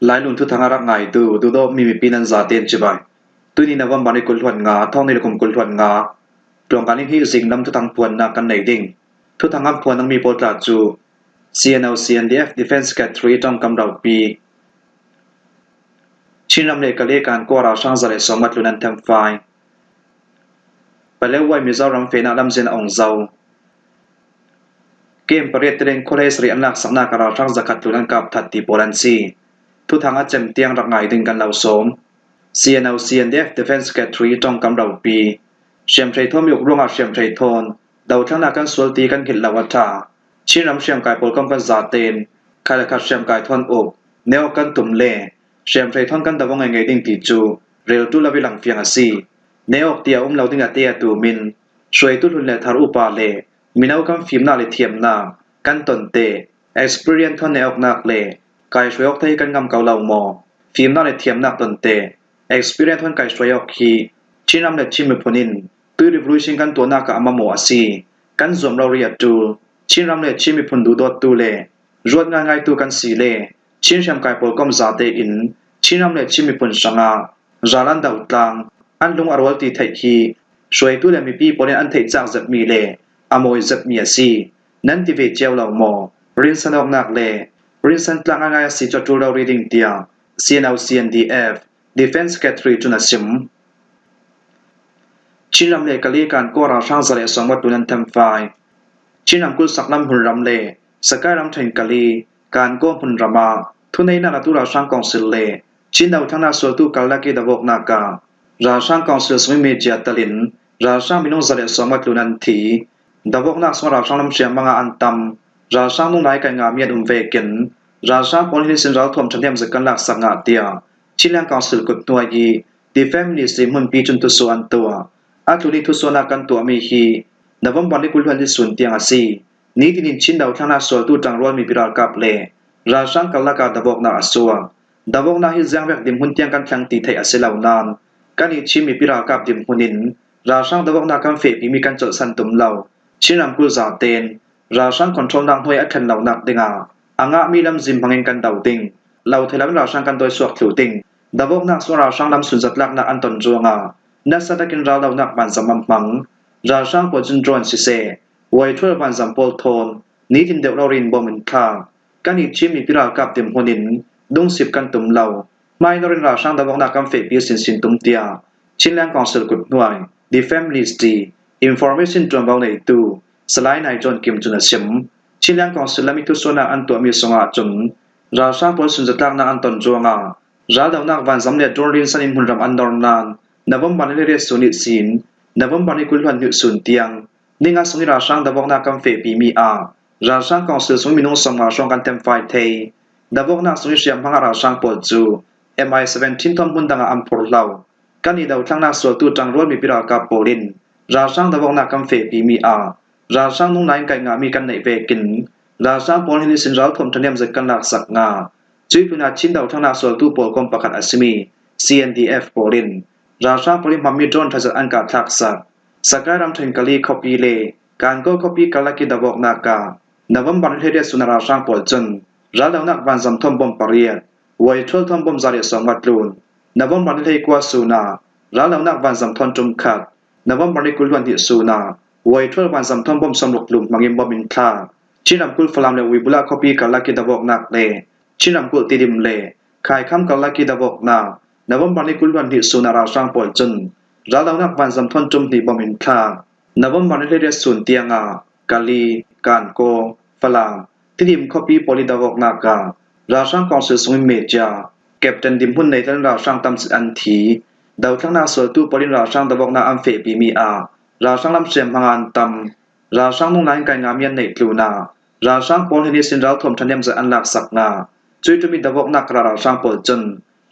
Lailun thuthang a rak ngaitu duhdawtmi mipi nan zatein cibai. Tuni November ni 25, thawng ni le kum 25, tluangkan in hi zinglam thuthang phuannak kan nei ding. Thuthang an phuan dingmi pawl tla cu CNO CNDF Defense Secretary ṭangkam ropi Chinram le Kale kan kaw ralhrang 150 tlun an thenfai. Palewai Mizoram fehnak lamzin a ong zau. Camp pariat telin khualei sarih an laksaknak ah ralhrang zakhat tlun an kap that ti pawl an si. Thuthang a cem tiang rak ngai ding kan lo sawm. CNO CNDF Defense Secretary tongkam ropi. Hriamhrei thawm uk ruangah hriamhrei thawn dothlannak kan sual ti kan hngilh lo a tha. Chinram hriamkai pawl kam kan zaten khai le khat hriamkai thawn uk neok kan tum le hriamhrei thawn kan davo ngei ngei ding ti cu reltu lo i langfiang a si. Neok ti a um lo ding a te a tu min hruaitu hlun le thar upa le Mino kan fimnak le thiamnak kan ton te, experience thawn neih awknak le kai hruai awk te hi kan ngam ko lo maw? Fimnak le thiamnak ton te, experience thawn kai hruai awk hi Chinram le Chin miphun in tu revolution kan tuahnak ah a mamawh a si. Kan zuam rori a ṭul. Chinram le Chin miphun duhdawttu le ruat ngaingai tu kan si le Chin hriamkai pawl kom zate in Chinram le Chin miphun hrangah ral an do tlang, an lung a rual ti theih hi hruaitu le mipi pawl in an theih cak zetmi le a mawi zetmi a si. Nan ti ve cio lo maw? Rinsan awknak le rinsan tlak ngaingai a si cu a ṭul lo rih ding tiah CNO CNDF Defense Secretary cun a chim. Chinram le Kali kan kaw ralhrang 150 tun an thenfai. Chin ramkulh saklam hmunram le Sakai ramṭhen Kali kan kaw hmunram ah thuneinak atu ralhrang council le Chin dothlannak sualtu karlak i dawknak ah ralhrang council sung i media tal in ralhrang minung 150 tlun an thi. Dawknak sung ralhrang lam hriamngan ah an tam. Ralhrang nungnai kai ngami an um ve ken. Ralhrang pawl hi sin ralthuam ṭhahnem zat kan lak sak ngah tiah Chinland Council kut hnuai i Defence Ministry hmunpi cun thusuh an tuah. A tlun i thusuhnak kan tuahmi hi November ni 20 ni sun tiang a si. Nitin in Chin dothlannak sualtu ṭangrual mipi ralkap le ralhrang karlak ah dawknak a suak. Dawknak hi ziangvek dirhmun tiang kan thleng ti theih a si lo nain kan i Chin mipi ralkap dirhmun in ralhrang dawknak kan fehpimi kan colhsan tum lo. Chin ramkulh zaten ralhrang control nak hnuai a thlen lonak dingah a ngahmi lamzim hmangin kan do ding. Lo thei lam ralhrang kan dawi suak thlu ding. Dawknak sung ralhrang lam sunzatlaknak an ton ruangah nasa takin raldohnak vanzam an hmang. Ralhrang pawl cun drone siseh, Waithul vanzam pawl thawn nitin deuh lo rin bom in thla. Kan i Chin mipi ralkap dirhmun in dungsip kan tum lo. Hmainor in ralhrang dawknak kan fehpi sinsin tum tiah Chinland Council kut hnuai Defence Ministry Information ṭuanvo neitu Salai Nai John Kim cun a chim. Chinland Council lam i thusuahnak an tuahmi sungah cun ralhrang pawl sunzatlaknak an ton ruangah raldohnak vanzam le drone rinsan in hmunram an nor nain November ni riat sun i sin November ni 20 hnu sun tiang Ninga sung i ralhrang dawknak kan fehpimi ah ralhrang council sung minung 50 hrawng kan temfai thei. Dawknak sung i hriamhmang ah ralhrang pawl cu MI-17 thawng hmun dang ah an phur hlo. Kan i dothlangnak sualtu ṭangrual mipi ralkap pawl in ralhrang dawknak kan fehpimi ah ralhrang nungna in kai ngahmi kan neih vekin ralhrang pawl hin sin ralthuam ṭhahnem zet kan laksak nga. Cui pinah Chin dothlangnak sualtu pawl kom pakhat a simi CNDF pawl in ralhrang pawl i hmammi drone ṭhazat an kah thlak sak. Sakai ramṭhen Kali khuapi le Kankaw khuapi karlak i dawknak ah November ni hleiriat sun a ralhrang pawl cun raldohnak vanzam thawm bomb pariat, Waithul thawm bomb 150 tlun, November ni 19 sun ah raldohnak vanzam thawn ṭum khat, November ni 22 sun ah Waithul vanzam thawm bomb 60 tlun hmangin bomb in thlak. Chin ramkulh Falam le Uibula khuapi karlak i dawknak le Chin ramkulh Tidim le Khaikham karlak i dawknak November ni 22 sun ah ralhrang pawl cun raldohnak vanzam thawn ṭum hnih bomb in thlak. November ni 18 sun tiangah Kali, Kankaw, Falam, Tidim khuapi pawl i dawknak ah ralhrang council sung in mecia captain dirhmun nei tel ralhrang tam an thi. Dothlannak sualtu pawl in ralhrang dawknak an fehpimi ah ralhrang lam hriamhmang ah an tam. Ralhrang nungna in kai ngami an neih tlun ah ralhrang pawl hi nisin ralthuam ṭhahnem zat an laksak nga. Cui ṭumi dawknak kara ralhrang pawl cun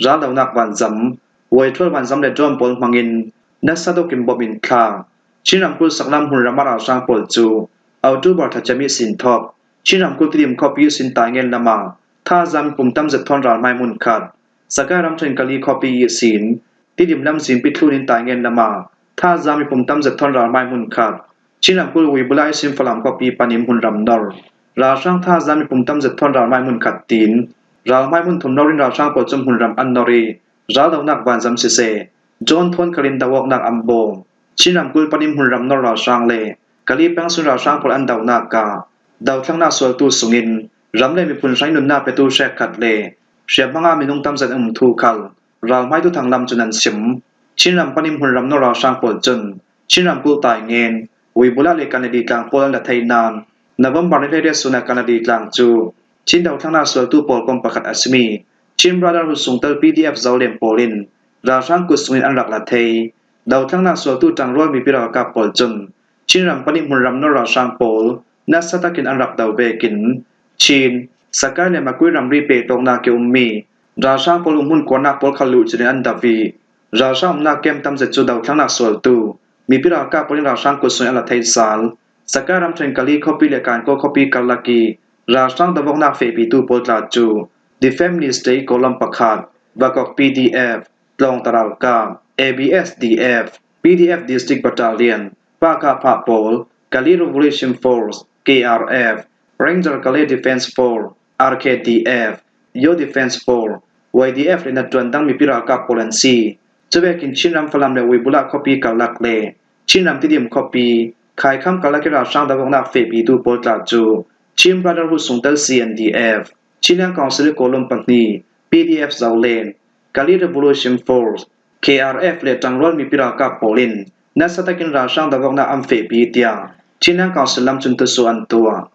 raldohnak vanzam, Waithul vanzam le drone pawl hmangin nasa dawk in bawmh in thla. Chin ramkulh saklam hmunram ah ralhrang pawl cu October thla cem i sin thawk Chin ramkulh Tidim khuapi sin Taingen lam ah thazaang pum tam zat thawn ral hmai hmun khat Sakai ramṭhen Kali khuapi i sin Tidim lam zingpi thlun in Taingen lam ah thazaang mipum tam zat thawn ral hmai hmun khat Chin ramkulh Uibula i sin Falam khuapi pan in hmunram nor ralhrang thazaang mipum tam zat thawn ral hmai hmun khat tin. Ralhmai hmunthum nawr in ralhrang pawl cu hmunram an nawr i raldohnak vanzam siseh, John Thawn khal in doh awknak an bawm. Chin ramkulh Panim hmunram nawr ralhrang le Kali peng sun ralhrang pawl an dohnak ah dothlangnak sualtu sungin ram le miphun hrai nunnak petu hrekkhat le hriamhmang ah minung tamzat an um thu khal ralhmai tuthang lam cun an chim. Chinram Panim hmunram nawr ralhrang pawl cun Chin ramkulh Taingen, Uibula le Kanadi tlang pawl an la thei nain November ni 18 sun ah Kanadi tlang cu Chin dothlannak sualtu pawl kom pakhat a simi Chin Brotherhood sungtel PDF Zolem pawl in ralhrang kut sungin an rak la thei. Dothlannak sualtu ṭangrual mipi ralkap pawl cun Chinram pahnih hmunram nawl ralhrang pawl nasa takin an rak do vekin Chin, Sakai le Makui ramri pehtawknak i ummi ralhrang pawl umhmun kuarnak pawl kha luhchin in an dap i ralhrang umnak camp tamzet cu dothlannak sualtu mipi ralkap pawl in ralhrang kut sung in an la thei sal. Sakai ramṭhen Kali khuapi le Kankaw khuapi karlak i ralhrang dawhawknak fehpitu pawl tla cu The Family State Kawlram pakhat, Vakok PDF, Tlawngta ralkap, ABSDF, PDF District Battalion, Pahkahphah pawl, Kali Revolution Force, KRF, Ranger Kale Defense Force, RKDF, Yo Defense Force, YDF le hnatṭuan dang mipi ralkap pawl an si. Cuvekin Chinram Falam le Uibulah khuapi karlak le Chinram Tidim khuapi Khaikham karlak i ralhrang dohawknak fehpitu pawl tla cu Chin Brotherhood sungtel CNDF, Chinland Council i Kawlum pahnih, PDF Zolen, Kali Revolution Force, KRF le ṭangrual mipi ralkap pawl in nasa takin ralhrang dohawknak an fehpi tiah Chinland Council lam cun tusu an tuah.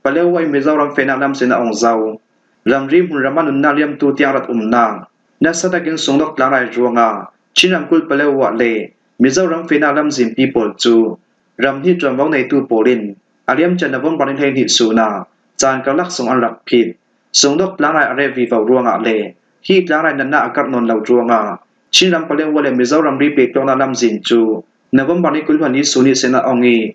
Palewa in Mizoram fehnak lam sin a ong zau. Ramri hmunram ah nunnak liamtu tiang rat umnak nasa takin sunglok tlangrai ruangah Chin ramkulh Palewa le Mizoram fehnak lam zimpi pawl cu ramhnih ṭuanvo neitu pawl in a liamcia November ni 12 sun ah caan karlak sung an rak phit. Sungdok tlangrai a reh vivo ruangah le hi tlangrai natnak a karh nawn lo ruangah Chinram Palewa le Mizoram ri pehtlawnnak lamzin cu November ni 20 ni sun i sen a ong i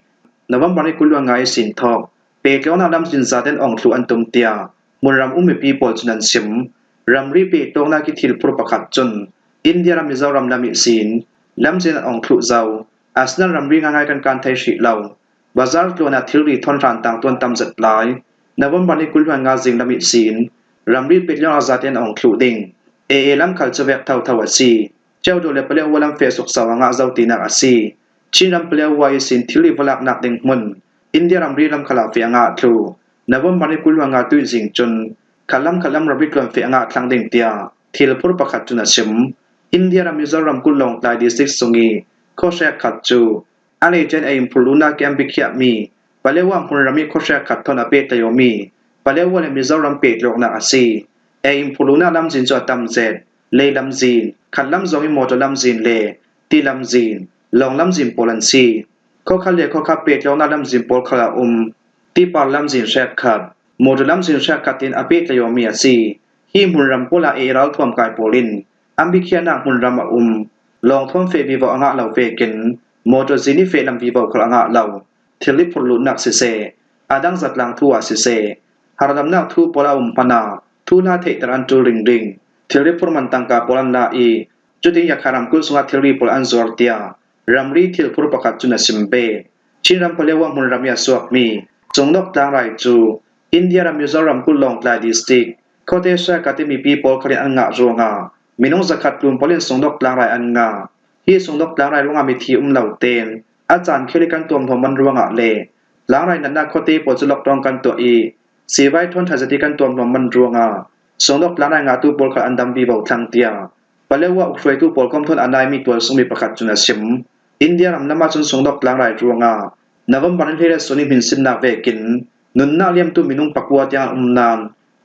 November ni 20 nga i sin thawk pehtlawnnak lamzin zaten ong thlu an tum tiah hmunram um mipi pawl cun an chim. Ramri pehtlawnnak i thilphur pakhat cun India ram Mizoram lam i sin lamzin an ong thlu zau. Asinain ramri ngaingai kan kan thei hrih lo. Bazar tluan ah thilri thon hran tang tuan tam zat lai. November ni 25 zing lam i sin ramri pehtlawnnak zaten ong thlu ding. AA lamkhal cu vek thotho a si. Ceudo le Palewa lam fe sukso a ngah zau tinak a si. Chinram Palewa i sin thilri va laknak ding hmun India ramri lamkhal ah fe a ngah thlu. November ni 25 tuizing cun khalam khalam ramri tluan fe a ngah thlang ding tiah thilphur pakhat cun a chim. India ram Mizoram kulh Lawngtlai district sung i khuahrek khat cu a leicen a in phurlunak i an biakhiahmi Palewa hmunram i khuahrek khat thon a pehtlaiomi Palewa le Mizoram pehtlawknak a si. A in phurlunak lamzin cu a tam zet. Lei lamzin, khat lam zong i motor lamzin le ti lamzin, lawng lamzin pawl an si. Khuakhat le khuakhat pehtlawknak lamzin pawl khal a um. Tipar lamzin hrek khat, motor lamzin hrek khat in a pehtlaiomi a si. Hi hmunram pawl ah ei ralthuam kai pawl in an biakhiahnak hmunram a um. Lawngthuam feh vivo a ngah lo vekin motor zin i feh lam vivo khal a ngah lo. Thilri phurhluhnak siseh, a dang zatlang thu ah siseh, hardamnak thu pawl a um hmanh ah thu hna theihter an ṭul ringring. Thilri phurman tangka pawl an la i cutin Yakha ramkulh chungah thilri pawl an zuar tiah ramri thilphur pakhat cun a sim ve. Chinram Palewa hmunram i a suakmi Cungnok tlangrai cu India ram Mizoram ramkulh Lawngtlai district khuate Shaka timi pi pawl khalin an ngah ruangah minung 100 tlum pawl in Sungdok tlangrai an ngah. Hi Sungdok tlangrai ruangah mithi um lo tein a caan khel i kan tuamhlawm man ruangah le tlangrai natnak khuate pawl cu lockdown kan tuah i siivai ṭhawnṭha zati kan tuamhlawm man ruangah Sungdok tlangrai ngahtu pawl kha an dam vivo thlang tiah Palewa ukhruaitu pawl komthawn a naimi tualsungmi pakhat cun a chim. India ram lam ahcun sungdok tlangrai ruangah November ni hlei le suni hminsinnak vekin nunnak liamtu minung pakua tiang an um nain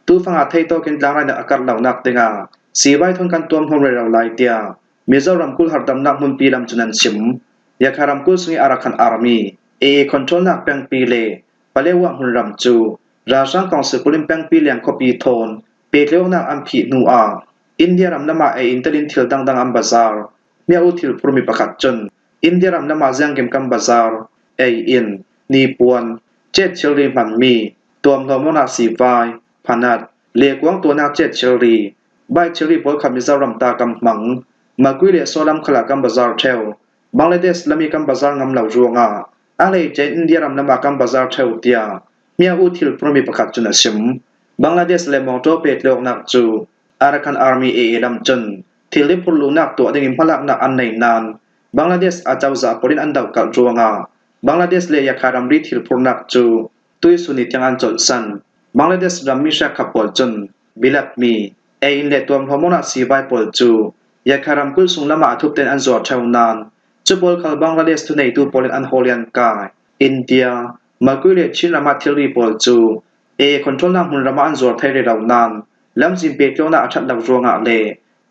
tufang ah theitawk in tlangrai a karh lonak dingah siivai thon kan tuamhlawm rero lai tiah Mizoram ramkulh hardamnak hmunpi lam cun an chim. Yakha ramkulh chung i Arakan Army AA controlnak pengpi le Palewa hmunram cu ralhrang council kulin pengpi liang khuapi thawn petleunak an phih hnu ah India ram lam ah ei in telin thil dangdang an bazar. Mia u thil phurmi pakhat cun India ram lam ah ziangkim kan bazar, ei in, hnipuan, cet thilri hmanmi, tuamhlawm siivai, phanat, lekuang tuahnak cet thilri, bike thilri pawl kha Mizoram ta kan hmang. Makui le Solam khal ah kan bazar ṭheo. Bangladesh lam i kan bazar ngam lo ruangah a hleice India ram lam ah kan bazar ṭheo tiah Mia u thil phurmi pakhat cun a chim. Bangladesh le mawṭaw pehtlaihnak cu Arakan Army AA lam cun thilri phurhluhnak tuah dingin hmalaknak an nei nain Bangladesh acozah pawl in an dohkalh ruangah Bangladesh le Yakha ramri thil phurhnak cu tuisun i tiang an colhsan. Bangladesh rammi hriakkha pawl cun bilatmi, ei-inn le tuamhlawm ah siivai pawl cu Yakha ramkulh chung lam ah a thup tein an zuar ṭheo nain cu pawl khal Bangladesh thuneitu pawl in an hawlian kai. India, Makui le Chin ram ah thilri pawl cu ee controlnak hmunram ah an zuar thai rih lo nain lamzin pehtlaihnak a ṭhat lo ruangah le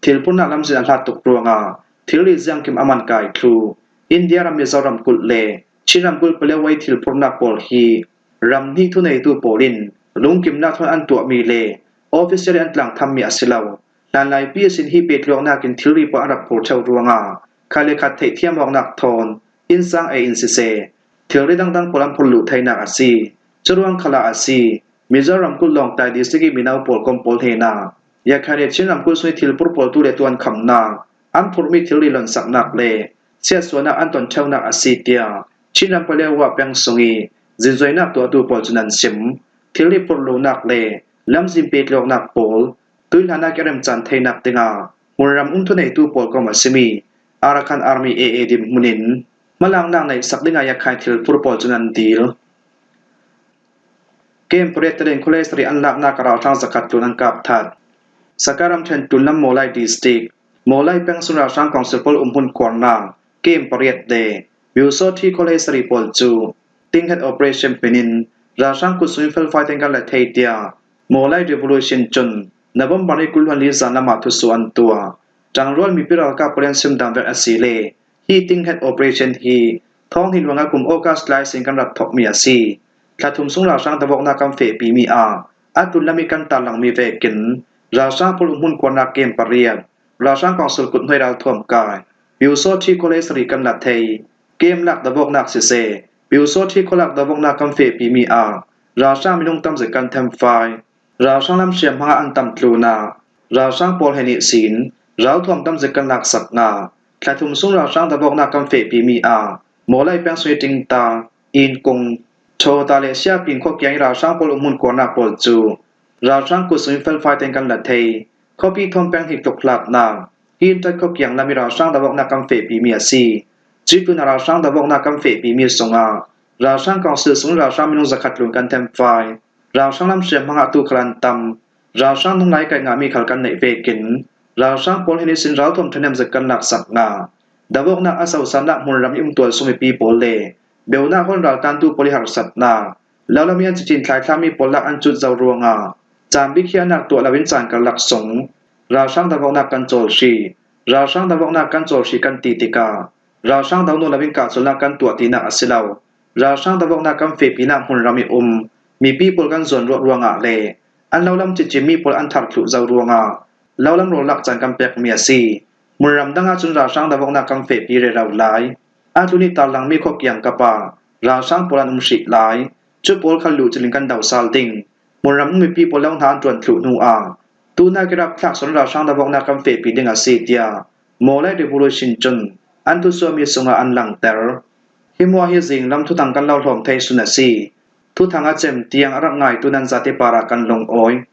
thilphurnak lamzin a hlat tuk ruangah thilri ziangkim a man kai thlu. India ram Mizoram kulh le Chin ramkulh Palewai thilphurnak pawl hi ramhnih thuneitu pawl in lungkimnak thon an tuahmi le official in an tlangthammi a si lo. Hlanlaipi a sin hi pehtlaihnak in thilri pawl an rak phur ṭheo ruangah kha le khat theihthiam awknak thawn innsang ei in siseh thilri dangdang pawl an phurluh theinak a si. Curuang khal ah a si. Mizoram ramkulh Lawngtlai district i mino pawl kom pawl hnenah Yakhan le Chin ramkulh chung i thilpur pawl tu le tu an khamnak, an phurhmi thilri lonsaknak le chiatsualnak an ton ṭheunak a si tiah Chin ram Palewa peng sung i zinzuainak tuahtu pawl cu nan chim. Thilri phurhluhnak le lamzin petlawknak pawl tuihlan ah keremcaan theinak dingah hmunram um thuneitu pawl kom a simi Arakan Army AA dirhmun in hmalaknak neihsak dingah Yakhain thilphur pawl cu nan dil. Camp pariat telin khualei sarih an laknak ralhrang zakhat tlun an kap that. Saka ramṭhen Tunlam Mawlai District, Mawlai peng chung ralhrang council pawl umhmun khuarnak camp pariat le Pyusawthi khualei sarih pawl cu Tinghet Operation pin in ralhrang kutsung in felfai tein kan la thei tiah Mawlai Revolution cun November ni 24 zan lam ah thusu an tuah. Ṭangrual mipi ralkap pawl an simdang vek a si le hi Tinghet Operation hi Thawng hi luangah kum August tlai sin kan rak thawkmi a si. Thla thum chung ralhrang tawoknak kan fehpimi ah a lam i kan tarlangmi vekin ralhrang pawl umhmun kuarnak game pariat, ralhrang council kuthnuai ralthuam kai, Pyusawthi khualei sarih kan la thei. Game lak tawoknak siseh, Pyusawthi khualak tawoknak kan fehpimi ah ralhrang minung tamzik kan themfai. Ralhrang lam hriamhmang ah an tam tlunak, ralhrang pawl he nih sin ralthuam tamzik kan laksak hna. Thla thum chung ralhrang tawoknak kan fehpimi ah Mawlai peng sui tingta, inn kung, Ṭhawta le Siapin khuakiang i ralhrang pawl umhmun kuarnak pawl cu ralhrang kutsung in felfai tein kan la thei. Khuapi thawm peng hi tluk hlatnak, hi ṭat khuakiang lam i ralhrang tawoknak kan fehpimi a si. Cuitun ah ralhrang tawoknak kan fehpimi zongah ralhrang council sung ralhrang minung zakhat tlun kan thenfai. Ralhrang lam hriamhmang ah tukhal an tam. Ralhrang nunglai kai ngahmi khal kan neih vekin ralhrang pawl hi nisin ralthuam ṭhahnem zat kan laksak hna. Dawoknak a sosannak hmunram i umtual sung mipi pawl le beunak hon raltantu pawl i harsatnak, lolami an cicin thlaithlami pawl lak an cut zau ruangah caan biakhiahnak tuah loin caan karlak sung ralhrang dawoknak kan cawl hri. Ralhrang dawoknak kan cawl hri kan ti tikah ralhrang do nawl loin kahculnak kan tuah tinak a si lo. Ralhrang dawoknak kan fehpinak hmunram i um mipi pawl kan zawnruah ruangah le an lolam cicimmi pawl an tharthluh zau ruangah lolam rawlak caan kan pekmi a si. Hmunram dang ahcun ralhrang dawoknak kan fehpi rero lai. Atu nih tarlangmi khuakiang kap ah ralhrang pawl an um hrih lai. Cu pawl kha luh culin kan do sal ding. Hmunram um mipi pawl lo hna an ṭuan thluh hnu ah tuna kirap thlak son ralhrang dawoknak kan fehpi ding a si tiah Mawlai Revolution cun an thusuami sungah an langhter. Hi mua hi zinglam thuthang kan lo hlawm thei sun a si. Thuthang a cem tiang a rak ngaitu nan zate par ah kan lungawi.